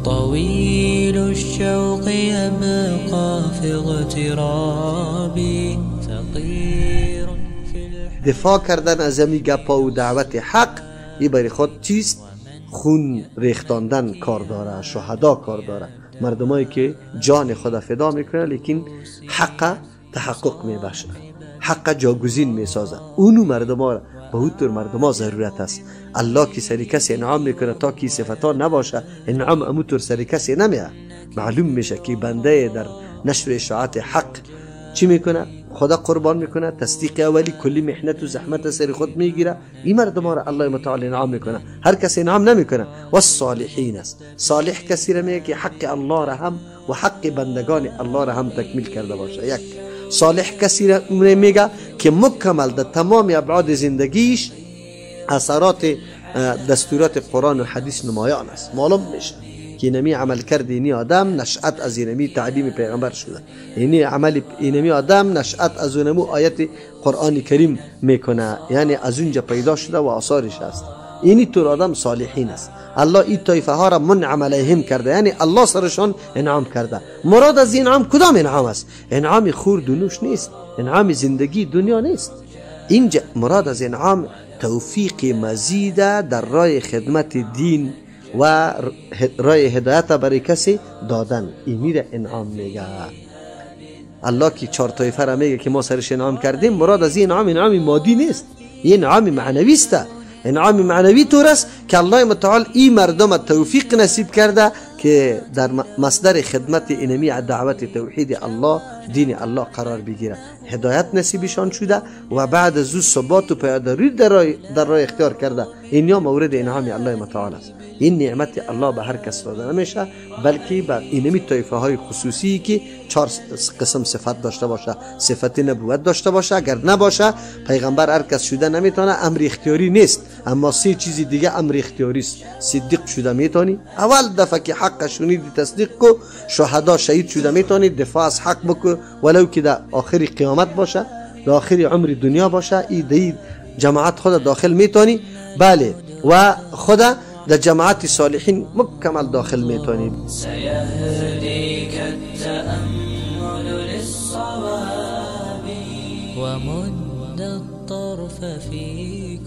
طويل الشوق يبقى في اغترابي فقير في دفاع کردن از امی گپا و دعوت حق ای برای خود چیست؟ خون ریختاندن کار داره، شهدا کار داره، مردمایی که جان خود فدا میکنه لیکن حق تحقق میبخشه، حق جاگزین میسازه. اونو مردما را به اون طور مردما ضرورت است. الله که سری کسی انعام میکنه تا کی صفتا نباشه، انعام امو طور سری کسی نمیه. معلوم میشه که بنده در نشر اشاعت حق چی میکنه؟ خدا قربان میکنه، تصدیق اولی کلی محنت و زحمت سر خود میگیره. این مردم را الله متعال انعام میکنه، هر کسی انعام نمیکنه. و الصالحین است. صالح کسی را میگه که حق الله را هم و حق بندگان الله را هم تکمیل کرده باشه. یک صالح کسی را میگه که مکمل در تمام ابعاد زندگیش اثرات دستورات قرآن و حدیث نمایان است. معلوم میشه که اینمی عمل کرد اینی آدم نشأت از اینمی تعلیم پیغمبر شده، اینی عمل اینمی آدم نشأت از اونمو آیت قرآن کریم میکنه، یعنی از اونجا پیدا شده و آثارش است. اینی طور آدم صالحین است. الله این طایفه ها را منعم علیهم کرده، یعنی الله سرشان انعام کرده. مراد از انعام کدام انعام است؟ انعام خورد و نوش نیست، انعام زندگی دنیا نیست. اینجا مراد از انعام توفیق مزید در راه خدمت دین و رای هدایت برای کسی دادن، اینی را انعام میگه. الله که چهار طایفه را میگه که ما سرش انعام کردیم، مراد از این انعام انعام مادی نیست، این انعام معنوی است. انعام معنوی طور است که الله متعال این مردم توفیق نصیب کرده که در مصدر خدمت اینمی دعوت توحید الله دین الله قرار بگیره، هدایت نصیبشان شده و بعد از او ثبات و پیاده‌روی در راه اختیار کرده. اینیا مورد انعام الله متعال است. این نعمت الله به هر کس داده نمیشه، بلکه به اینمی طایفه های خصوصی که چهار قسم صفت داشته باشه، صفت نبوت داشته باشه، اگر نباشه پیغمبر هر کس شده نمیتونه، امر اختیاری نیست. اما سه چیز دیگه امر اختیاری است. صدیق شده میتونی، اول دفعه که حق شنیدی تصدیق کو، شهدا شهید شده میتونی، دفاع از حق بکو ولو که در آخر قیامت باشه، در آخر عمر دنیا باشه، ای دی جماعت خود داخل میتونی، بله، و خدا در جماعت صالحین مکمل داخل میتونی. سيهديك التأمل للصواب ومد الطرف في